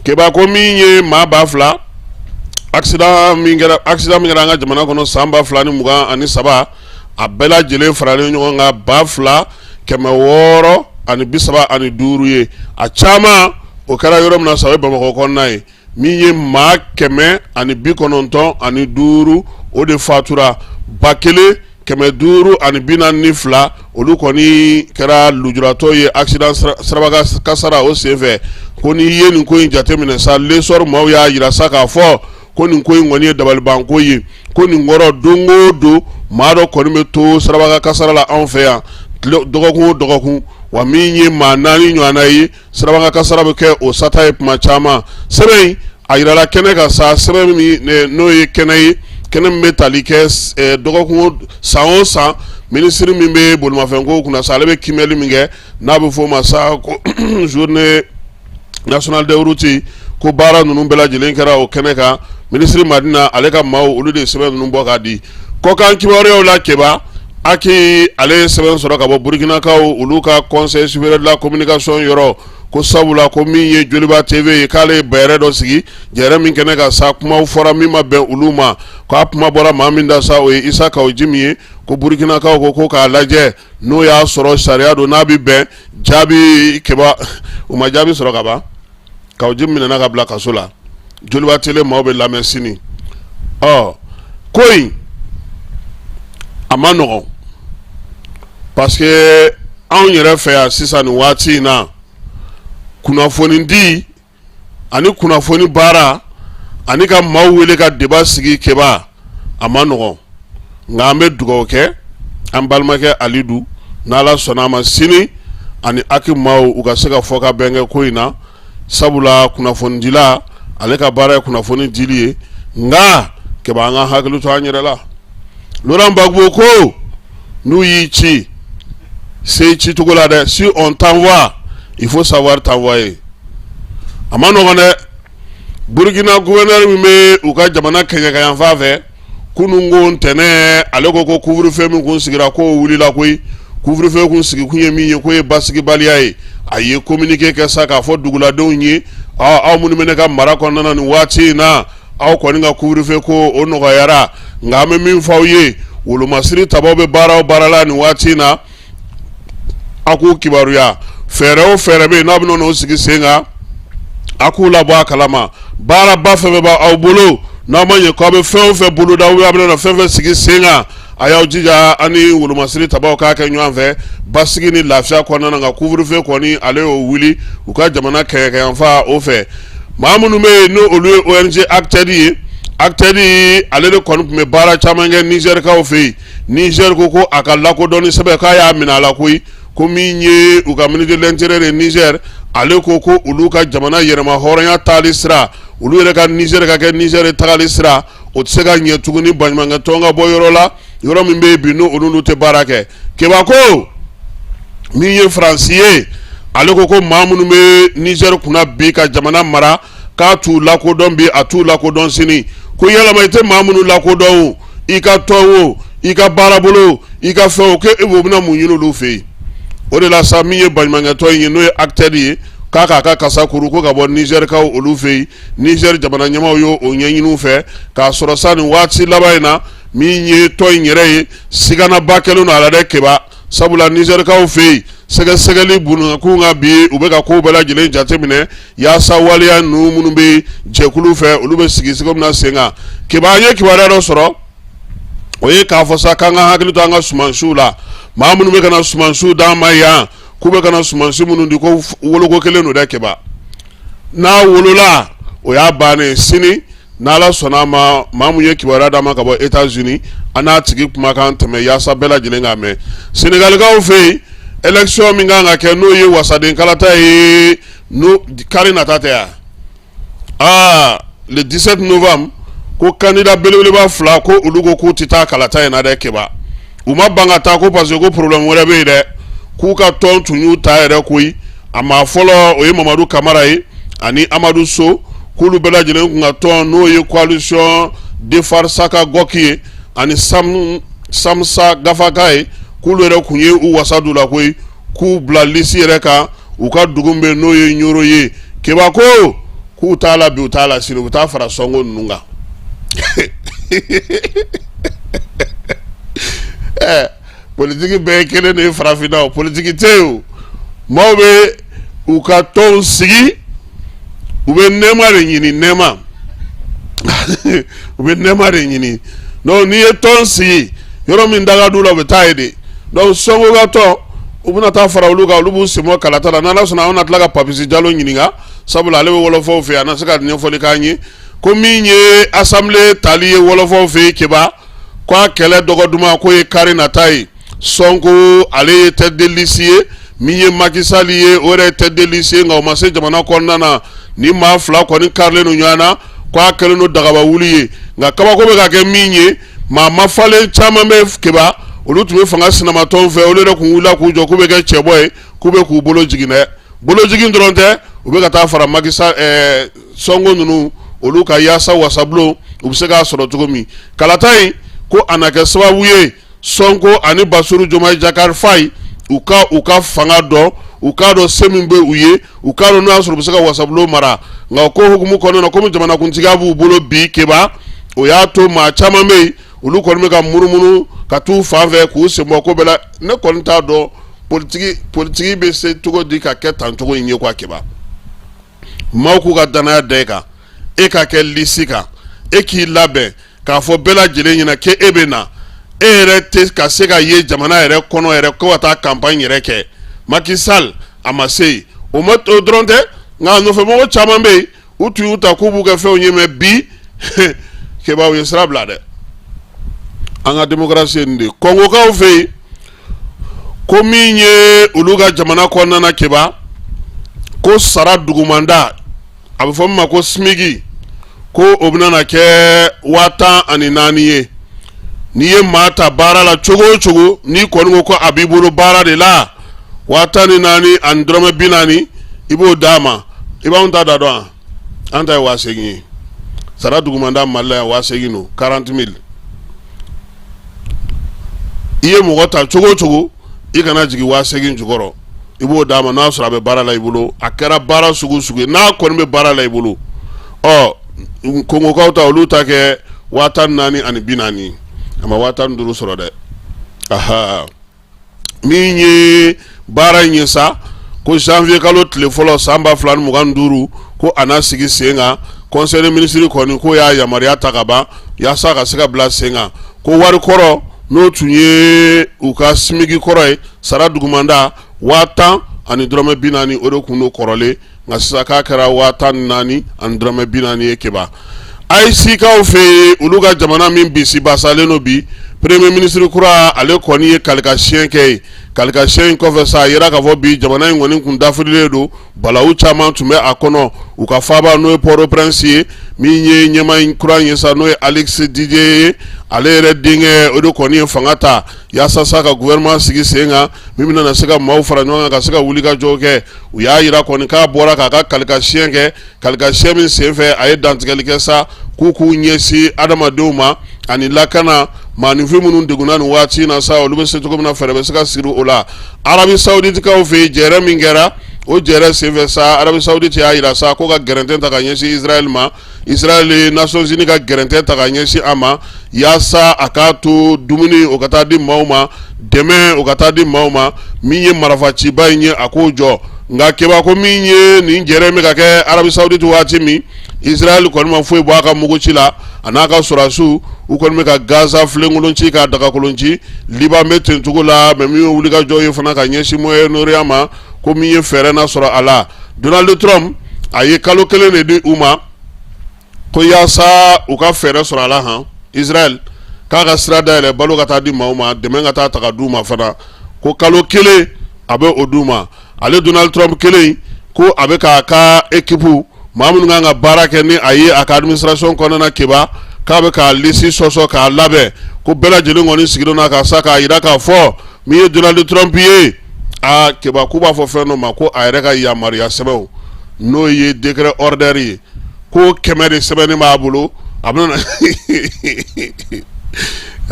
Keba, ko min ye maa 2000 accident min kɛra, accident min kɛra an ka jamana kɔnɔ san 2023, a bɛɛ lajɛlen faralen ɲɔgɔn kan, 2635 ye. A caman, o kɛra yɔrɔ min na sa, o ye Bamakɔ kɔnɔna ye. Min ye maa 195, o de fatura. 1542, olu kɔni kɛra lujuratɔ ye accident siraba kasara o senfɛ. Ko n'i ye nin ko in jateminɛ sa, L'Essor maaw y'a jira sa k'a fɔ ko nin ko in kɔni ye dabalibanko ye, ko nin kɔrɔ, don o don maa dɔ kɔni bɛ to siraba kasara la anw fɛ yan, dɔgɔkun o dɔgɔkun. Wa min ye maa 4 ɲɔgɔnna ye, siraba kasara bɛ kɛ o sata ye tuma caman. Sɛbɛn in a yirala kɛnɛ kan sa, sɛbɛn min n'o ye kɛnɛ ye, kɛnɛ min bɛ tali kɛ dɔgɔkun, san o san, minisiri min bɛ bolimafɛnko kunna sa, ale bɛ kiimɛli min kɛ, n'a bɛ f'o ma sa ko journée nationale des routes, ko baara ninnu bɛɛ lajɛlen kɛra o kɛnɛ kan. Minisiri Madina, ale ka maaw, olu de ye sɛbɛn ninnu bɔ k'a di. Kɔkan kibaruyaw la, Keba, HAC ale ye sɛbɛn sɔrɔ ka bɔ Burukinakaw olu ka Conseil supérieur de la communication yɔrɔ, ko sabula ko min ye Joliba TV ye, k'ale ye bɛrɛ dɔ sigi jɛrɛ min kɛnɛ kan sa, kumaw fɔra min ma bɛn olu ma. K'a kuma bɔra maa min da sa, o ye Isa Kawu Jimi ye. Ko Burukinakaw ko k'a lajɛ n'o y'a sɔrɔ sariya don, n'a bɛ bɛn jaabi. Keba, u ma jaabi sɔrɔ ka ban. Kawu Jimi minɛna ka bila kaso la. Joliba Télé maaw bɛ lamɛn sini. Ɔ, ko in a ma nɔgɔn, parce que anw yɛrɛ fɛ yan sisan nin waati in na, kunnafoni di ani kunnafoni baara ani ka maaw wele ka débat sigi, Keba, a ma nɔgɔn. Nka an bɛ dugawu kɛ an balimakɛ Alidu, n'Ala sɔnna a ma, sini ani HAC maaw u ka se ka fɔ ka bɛn kɛ ko in na. Sabula kunnafonidila ale ka baara ye kunnafoni dili ye, nka Keba, an ka hakili to an yɛrɛ la. Laurent Gbagbo ko n'u y'i ci, se ci cogo la dɛ, si on t'envoie, il faut savoir t'envoyer. A ma nɔgɔn dɛ. Burukina gouverneur min bɛ u ka jamana kɛɲɛkayanfan fɛ, kunun ko ntɛnɛn, ale ko ko couvre-feu min kun sigira, k'o wulila koyi. Couvre-feu kun sigi kun ye min ye, k'o ye basigibaliya ye. A ye communiqué kɛ sa k'a fɔ duguladenw ye: aw minnu bɛ ne ka mara kɔnɔna na nin waati in na, aw kɔni ka couvre-feu ko o nɔgɔyara, nka an bɛ min fɔ aw ye, wolomasiri tabaw bɛ baara o baara la nin waati in na, a k'u kibaruya. Fɛɛrɛ o fɛɛrɛ bɛ yen n'a bɛna n'o sigi sen kan, a k'u labɔ a kalama. Baaraba fɛn fɛn b'aw bolo, n'aw ma ɲɛ k'aw bɛ fɛn o fɛn boloda, aw bɛna fɛn fɛn sigi sen kan, a y'aw jija an ni wolomasiri tabaw k'a kɛ ɲɔgɔn fɛ basigi ni lafiya kɔnɔna na. Nka couvre-feu kɔni, ale y'o wuli u ka jamana kɛɲɛkayanfan o fɛ. Maa minnu bɛ yen, n'olu ye ONG ACTED ye, ACTED ale de kɔni tun bɛ baara caman kɛ Nizɛrikaw fɛ yen. Niger ko ko a ka lakodɔnni sɛbɛn, k'a y'a minɛ a la koyi. Ko min ye u ka ministre de l'intérieur ye Niger, ale ko ko olu ka jamana yɛrɛma hɔrɔnya taali sira, olu yɛrɛ ka Niger ka kɛ Niger tagali sira, o tɛ se ka ɲɛ tuguni baɲumankɛ tɔn ka bɔ yɔrɔ la, yɔrɔ min bɛ yen bi, n'olu n'u tɛ baara kɛ. Keba ko min ye Faransi ye, ale ko ko maa minnu bɛ Niger kunna bi ka jamana mara, k'a t'u lakodɔn bi, a t'u lakodɔn sini. Ko yalama i tɛ maa minnu lakodɔn o, i ka tɔn o, i ka baarabolo, i ka fɛn o, k'e b'o bɛna mun ɲini olu fɛ yen? O de la sa, min ye baɲumankɛtɔn in ye, n'o ye ACTED ye, k'a k'a ka kasa kuru ko ka bɔ Nizɛrikaw olu fɛ yen. Nizɛri jamana ɲɛmaaw y'o ɲɛɲini u fɛ k'a sɔrɔ sa nin waati laban in na, min ye tɔn in yɛrɛ ye, siganaba kɛlen don a la dɛ Keba. Sabula Nizɛrikaw fɛ yen, sɛgɛsɛgɛli bunakun kan bi, u bɛ ka ko bɛɛ lajɛlen jateminɛ yaasa waleya ninnu minnu bɛ jɛkulu fɛ, olu bɛ sigi sigi min na sen kan. Keba, an ye kibaruya dɔ sɔrɔ, o ye k'a fɔ sa k'an ka hakili to an ka sumansiw la. Maa minnu bɛ ka na sumansiw d'an ma yan, k'u bɛ ka na sumansi minnu di, ko woloko kelen don dɛ Keba. N'a wolola, o y'a bannen. Sini n'Ala sɔnna a ma, maa mun ye kibaruya d'an ma ka bɔ États-Unis, an n'a tigi kumakan tɛmɛ yaasa bɛɛ lajɛlen k'a mɛn. Senegalikaw fɛ yen, élection min kan ka kɛ, n'o ye wasaden kalata ye, n'o kari nata tɛ yan, aa, le 17 novembre, ko candidat belebeleba fila, ko olu ko k'u tɛ taa kalata in na dɛ Keba. U ma ban ka taa ko parce que ko problème wɛrɛ bɛ yen dɛ, k'u ka tɔn tun y'u ta yɛrɛ koyi. A maa fɔlɔ, o ye Mamadu Kamara ye ani Amadu So, k'olu bɛɛ lajɛlen kun ka tɔn, n'o ye coalition Defar Saka Gɔki ye ani Samsa Gafaka ye, k'olu yɛrɛ kun ye u wasa d'u la koyi, k'u bila lisi yɛrɛ kan u ka dugu bɛ, n'o ye Ɲoro ye. Keba ko k'u t'a la bi, u t'a la sini, u bɛ taa fara Sɔnko ninnu kan. Ɛɛ, politiki bɛɛ ye kelen de ye farafinna. O politiki tɛ yen. O maaw bɛ u ka tɔnw sigi, u bɛ nɛɛma de ɲini, nɛɛma, u bɛ nɛɛma de ɲini. Donc n'i ye tɔn sigi yɔrɔ min da ka d'u la, u bɛ taa yen de. Donc Sɔnko ka tɔn, u bɛna taa fara olu kan, olu b'u sen bɔ kalata la. N'Ala sɔnna, an bɛna tila ka Papisi Jalo ɲininka, sabula ale bɛ wɔlɔfɔw fɛ yen, a na se ka ɲɛfɔli k'an ye. Ko min ye assemblée tali ye wɔlɔfɔw fɛ yen Keba, ko a kɛlɛ dɔgɔ duman k'o ye kari nata ye. Sɔnko, ale ye tête de liste ye. Min ye Macky Sall ye, o yɛrɛ ye tête de liste ye, nka o ma se jamana kɔnɔna na. Ni maa fila kɔni karilen don ɲɔgɔn na, ko a kɛlen don dagaba wuli ye. Nka kabako bɛ ka kɛ min ye, maa mafalen caman bɛ Keba, olu tun bɛ fanga sinamatɔnw fɛ, olu yɛrɛ kun wulila k'u jɔ k'u bɛ kɛ cɛbɔ ye, k'u bɛ k'u bolo jigin dɛ. Bolojigin dɔrɔn tɛ, u bɛ ka taa fara Macky Sall, Sɔnko ninnu olu ka, yaasa wasabulon u bɛ se k'a sɔrɔ cogo min. Kalata in ko a na kɛ sababu ye Sɔnko ani Basiru Jomayi Jakari Fayi, u ka fanga dɔn, u k'a dɔn se min bɛ u ye, u k'a dɔn n'o y'a sɔrɔ u bɛ se ka wasabulon mara. Nka o ko hukumu kɔnɔna na, komi jamanakuntigiya b'u bolo bi Keba, o y'a to maa caman bɛ yen, olu kɔni bɛ ka munumunu ka t'u fan fɛ k'u sen bɔ ko bɛɛ la. Ne kɔni t'a dɔn politiki bɛ se cogo di ka kɛ tan cogo in ye quoi Keba. Maaw k'u ka danaya da e kan, e ka kɛ lisi kan, e k'i labɛn k'a fɔ bɛɛ lajɛlen ɲɛna k'e e bɛ na, e yɛrɛ tɛ ka se ka ye jamana yɛrɛ kɔnɔ yɛrɛ ko ka taa campagne yɛrɛ kɛ. Macky Sall, a ma se yen. O ma o dɔrɔn tɛ, nka a nɔfɛmɔgɔ caman bɛ yen, u tun y'u ta k'u b'u kɛ fɛnw ye, mais bi Keba, u ye sira bila dɛ. An ka démocratie ye nin de ye. Kɔngokaw fɛ yen, ko min ye olu ka jamana kɔnɔna na Keba, ko sara dugumanda a bɛ fɔ min ma ko SMIG, ko o bɛna na kɛ 14,000 ye. N'i ye maa ta baara la cogo o cogo, n'i kɔni ko a b'i bolo baara de la, 14,40 i b'o d'a ma. I b'anw ta da dɔn wa? An ta ye 8000 ye. Sara dugumanda Mali la yan, 8000 don, 40 000. I ye mɔgɔ ta cogo o cogo, i kana jigin 8000 jukɔrɔ, i b'o d'a ma. N'a sɔrɔ a bɛ baara la i bolo, a kɛra baara sugu sugu ye, n'a kɔni bɛ baara la i bolo. Ɔ, Kongokaw ta, olu ta kɛ 14,40, a ma 15 sɔrɔ dɛ. Aha, min ye baara in ye sa, ko janvier kalo tile fɔlɔ san 2025, ko a na sigi sen kan. Conseil des ministres kɔni k'o y'a yamaruya ta ka ban yaasa ka se ka bila sen kan. Ko wari kɔrɔ, n'o tun ye u ka SMIG kɔrɔ ye, sara dugumanda 10,40, o de tun don kɔrɔlen, nka sisan k'a kɛra 14,40 ye. Keba, AES-kaw fɛ yen, olu ka jamana min bisi basalen don bi, premier ministre kura, ale kɔni ye kalikasiyɛn kɛ yen. Kalikasiyɛn in kɔfɛ sa, a yira k'a fɔ bi jamana in kɔni kun dafirilen don, balawu caman tun bɛ a kɔnɔ. U ka faaba, n'o ye Port-au-Prince ye, min ye ɲɛmaa in kura ye sa, n'o ye Alix Didier ye, ale yɛrɛ denkɛ, o de kɔni ye fanga ta yaasa sa ka gouvernement sigi sen kan min bɛna na se ka maaw fara ɲɔgɔn kan ka se ka wulikajɔ kɛ. U y'a yira kɔni k'a bɔra k'a ka kalikasiyɛn kɛ. Kalikasiyɛn min senfɛ, a ye dantigɛli kɛ sa k'u k'u ɲɛsin adamadenw ma ani lakana. Maaninfin minnu degunna nin waati in na sa, olu bɛ se cogo min na, fɛɛrɛ bɛ se ka siri o la. Arabie Saouditekaw fɛ yen, jɛrɛ min kɛra, o jɛrɛ senfɛ sa, Arabie Saoudite y'a yira sa ko ka gɛrɛntɛ ta ka ɲɛsin Israël ma. Israël ye Nations Unies ka gɛrɛntɛ ta ka ɲɛsin a ma yaasa a k'a to dumuni o ka taa di maaw ma, dɛmɛ o ka taa di maaw ma. Min ye marifaciba in ye, a k'o jɔ. Nka Keba, ko min ye nin jɛrɛ bɛ ka kɛ Arabie Saoudite waati min, Israël kɔni ma foyi bɔ a ka muguci la, a n'a ka sɔrɔdasiw, u kɔni bɛ ka Gaza filenkolon ci, k'a dagakolon ci. Liban bɛ ten cogo la. Mais min ye wulikajɔ ye fana ka ɲɛsin Moyen-Orient ma, ko min ye fɛɛrɛ na sɔrɔ a la, Donald Trump a ye kalo 1 de di u ma ko yaasa u ka fɛɛrɛ sɔrɔ a la. Han, Israël k'a ka sira dayɛlɛ, balo ka taa di maaw ma, dɛmɛ ka taa ta ka d'u ma fana, ko kalo 1 a bɛ o d'u ma. Ale Donald Trump kelen ko a bɛ k'a ka équipe, maa minnu kan ka baara kɛ ni a ye a ka administration kɔnɔna, Keba, k'a bɛ k'a liste sɔsɔ k'a labɛn, ko bɛɛ lajɛlen kɔni sigilen na ka sa k'a yira k'a fɔ min ye Donald Trump ye. Aa Keba, k'u b'a fɔ fɛn dɔ ma ko a yɛrɛ ka yamaruya sɛbɛnw, n'o ye décret ordre ye, ko 100 de sɛbɛnni b'a bolo. A bɛna,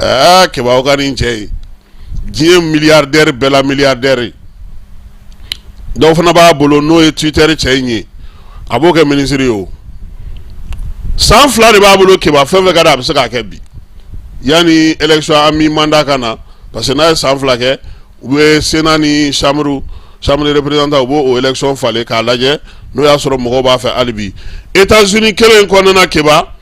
aa Keba, aw ka nin cɛ ye diɲɛ milliardaire bɛɛ la milliardaire ye. Dɔw fana b'a bolo, n'o ye Twitter cɛ in ye, a b'o kɛ minisiri ye. O san 2 de b'a bolo Keba, fɛn fɛn ka di a bɛ se k'a kɛ bi yanni élection à mi-mandat ka na, parce que n'a ye san 2 kɛ, u bɛ Sénat ni chambre des représentants, u b'o élection falen k'a lajɛ n'o y'a sɔrɔ mɔgɔw b'a fɛ hali bi. États-Unis kelen kɔnɔna na, Keba,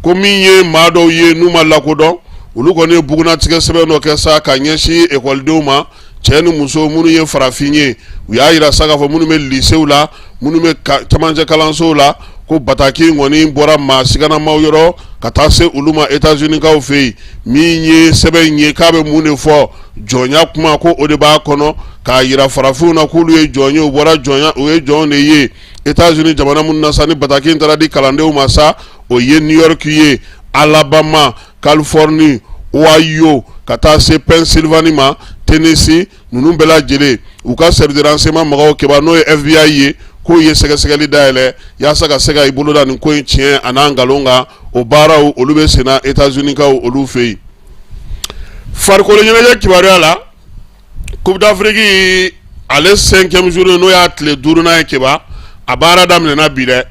ko min ye maa dɔw ye n'u ma lakodɔn, olu kɔni ye bugunnatigɛ sɛbɛn dɔ kɛ sa ka ɲɛsin ekɔlidenw ma, cɛ ni muso minnu ye farafin ye. U y'a yira sa k'a fɔ minnu bɛ lycéew la, minnu bɛ camancɛ kalansow la, ko bataki kɔni bɔra maa siganamaw yɔrɔ ka taa se olu ma États-Unis kaw fɛ yen. Min ye sɛbɛn in ye, k'a bɛ mun de fɔ? Jɔnya kuma, ko o de b'a kɔnɔ k'a yira farafinw na k'olu ye jɔn ye, u bɔra jɔnya, u ye jɔn de ye États-Unis jamana minnu na sa. Ni bataki in taara di kalandenw ma sa, o ye New York ye, Alabama, Californie, Ohio, ka taa se Pennsylvanie ma, Tennessee, ninnu bɛɛ lajɛlen. U ka service de renseignement mɔgɔw, Keba, n'o ye FBI ye, k'o ye sɛgɛsɛgɛli dayɛlɛ yaasa ka se ka i bolo da nin ko in tiɲɛ a n'a nkalon kan. O baaraw, olu bɛ senna États-Unis kaw olu fɛ yen. Farikolo ɲɛnajɛ kibaruya la, Coupe d'Afrique, ale cinquième journée, n'o y'a tile duurunan ye, Keba, a baara daminɛna bi dɛ.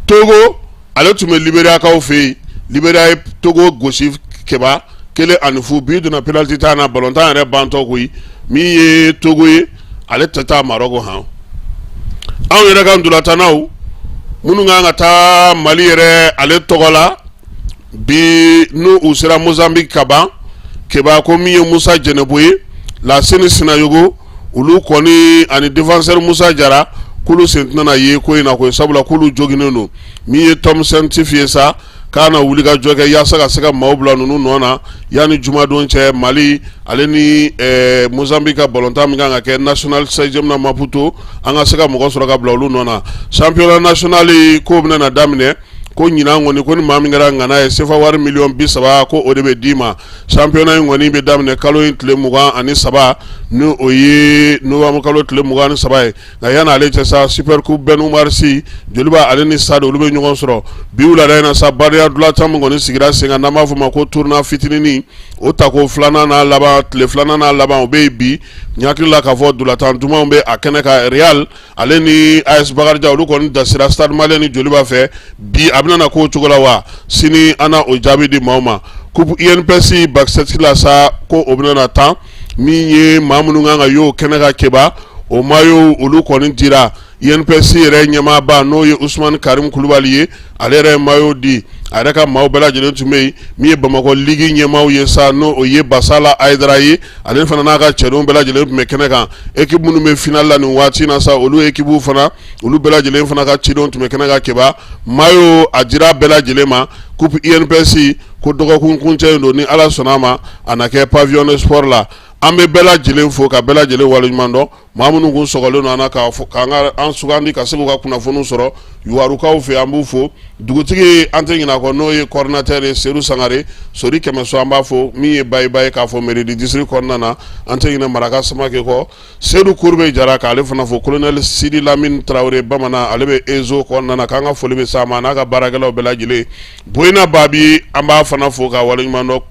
Togo, ale tun bɛ Liberiakaw fɛ yen. Liberia ye Togo gosi, Keba, 1-0. Bi donna penalty tan na, balontan yɛrɛ bantɔ koyi. Min ye Togo ye, ale tɛ taa Maroc. Han, anw yɛrɛ ka ntolatannaw minnu kan ka taa Mali yɛrɛ ale tɔgɔ la bi, n'u u sera Mozambique ka ban, Keba, ko min ye Musa Jɛnɛbo ye, Laseni Sinayogo, olu kɔni ani défenseur Musa Jara, k'olu sen tɛna ye ko in na koyi, sabula k'olu joginnen don. Min ye Tom Saintfiet ye sa, k'a na wuli ka jɔ kɛ yaasa ka se ka maaw bila ninnu nɔ na yanni jumadon cɛ. Mali ale ni Mozambique ka balontan min kan ka kɛ National Stadium na Maputo, an ka se ka mɔgɔ sɔrɔ ka bila olu nɔ na. Championnat national ko bɛna na daminɛ ko ɲinan kɔni, ko ni maa min kɛra ŋana ye, sefa wari miliyɔn 30, ko o de bɛ d'i ma. Championnat in kɔni bɛ daminɛ kalo in tile 23, ni o ye novembre kalo tile 23 ye. Nka yanni ale cɛ sa, Super Coupe Ben Oumar Sy, Joliba ale ni Stade, olu bɛ ɲɔgɔn sɔrɔ bi wulada in na sa. Badenya ntolatan min kɔni sigira sen kan, n'an b'a fɔ o ma ko tournoi fitininin, o tako filanan n'a laban, tile filanan n'a laban, o bɛ yen bi. N hakili la k'a fɔ ntolatan dumanw bɛ a kɛnɛ kan. Real ale ni AS Bakarijan, olu kɔni dasira Stade Malien ni Joliba fɛ bi. A bɛna na k'o cogo la wa sini, an na o jaabi di maaw ma. Coupe INPS basket la sa, ko o bɛna na tan. Min ye maa minnu kan ka y'o kɛnɛ kan Keba, o maillot olu kɔni dira. INPS yɛrɛ ɲɛmaaba, n'o ye Usumani Karim Kulubali ye, ale yɛrɛ ye maillot di. A yɛrɛ ka maaw bɛɛ lajɛlen tun bɛ yen. Min ye Bamakɔ ligue ɲɛmaaw ye sa, n'o o ye Basala Ayidara ye, ale fana n'a ka cɛdenw bɛɛ lajɛlen tun bɛ kɛnɛ kan. Équipe minnu bɛ final la nin waati in na sa, olu équipe fana, olu bɛɛ lajɛlen fana ka cidenw tun bɛ kɛnɛ kan Keba. Maillot a dira bɛɛ lajɛlen ma. Coupe INPS ko dɔgɔkun kuncɛ in don, ni Ala sɔnna a ma, a na kɛ pavillon de sport la. An bɛ bɛɛ lajɛlen fo ka bɛɛ lajɛlen waleɲuman dɔn. Maa minnu kun sɔgɔlen don an na k'a fɔ k'an ka an sugandi ka se k'u ka kunnafoniw sɔrɔ Yuwarukaw fɛ, an b'u fo. Dugutigi, an tɛ ɲinɛ a kɔ, n'o ye coordinateur ye, Sedu Sangare Sori Kɛmɛso, an b'a fo. Min ye Bayiba ye k'a fɔ mairie du district kɔnɔna na, an tɛ ɲinɛ Maraka Samake kɔ. Sedu Kurube Jara, k'ale fana fo. Colonel Sidi Lamine Tarawele Bamanan, ale bɛ EZO kɔnɔna na, k'an ka foli bɛ s'a ma, n'a ka baarakɛlaw bɛɛ lajɛlen. Boyina Babi, an b'a fana fo ka waleɲuman dɔn.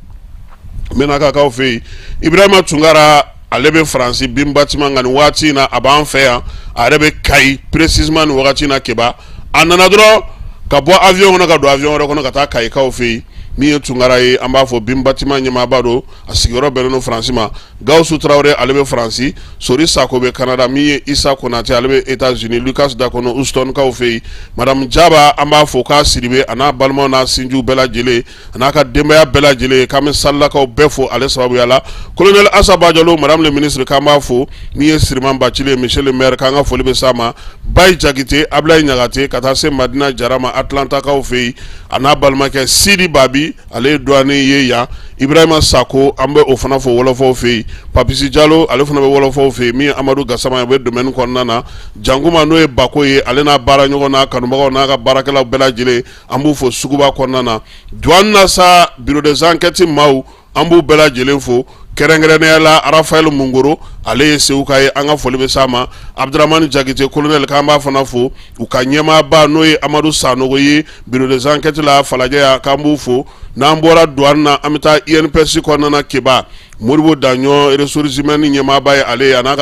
Menakakaw fɛ yen, Ibrahima Tunkara, ale bɛ Faransi bin bâtiment nka nin waati in na a b'an fɛ yan. A yɛrɛ bɛ Kayi précisément nin wagati in na Keba. A nana dɔrɔn ka bɔ avion kɔnɔ ka don avion wɛrɛ kɔnɔ ka taa Kayikaw fɛ yen. Min ye Tunkara ye, an b'a fɔ, bin bâtiment ɲɛmaaba don, a sigiyɔrɔ bɛnnen don Faransi ma. Gawusu Tarawele, ale bɛ Faransi. Sori Sako bɛ Canada. Min ye Isa Konate, ale bɛ États-Unis. Lucas Dakono, Houston-kaw fɛ yen. Madame Jaba, an b'a fo k'a Sidibe, a n'a balimaw n'a sinjiw bɛɛ lajɛlen, a n'a ka denbaya bɛɛ lajɛlen, k'an bɛ Salilakaw bɛɛ fo ale sababuya la. Colonel Asa Bajalo, madame le ministre, k'an b'a fo. Min ye Siriman Bacili ye, monsieur le maire, k'an ka foli bɛ s'a ma. Bayi Jakite, Ablaye Ɲagate, ka taa se Madina Jara ma Atlantakaw fɛ yen, a n'a balimakɛ Sidi Babi, ale ye douanier ye yan. Ibrahima Sako, an bɛ o fana fo Wɔlɔfɔw fɛ yen. Papisi Jalo, ale fana bɛ Wɔlɔfɔw fɛ yen. Min ye Amadu Gasama ye, o bɛ domaine kɔnɔna na. Jankuma, n'o ye Bako ye, ale n'a baara ɲɔgɔn n'a kanubagaw n'a ka baarakɛlaw bɛɛ lajɛlen, an b'u fo suguba kɔnɔna na. Douane na sa, bureau des enquêtes maaw, an b'u bɛɛ lajɛlen fo, kɛrɛnkɛrɛnnenya la Rafael Mungoro, ale ye Seguka ye, an ka foli bɛ s'a ma. Abdramani Jakite, colonel, k'an b'a fana fo. U ka ɲɛmaaba, n'o ye Amadu Sanogo ye, bureau des enquêtes la Falajɛ yan, k'an b'u fo. N'an bɔra douane na, an bɛ taa INPS kɔnɔna na Keba. Modibo Daɲɔ, ressources humaines ɲɛmaaba ye ale ye, a n'a ka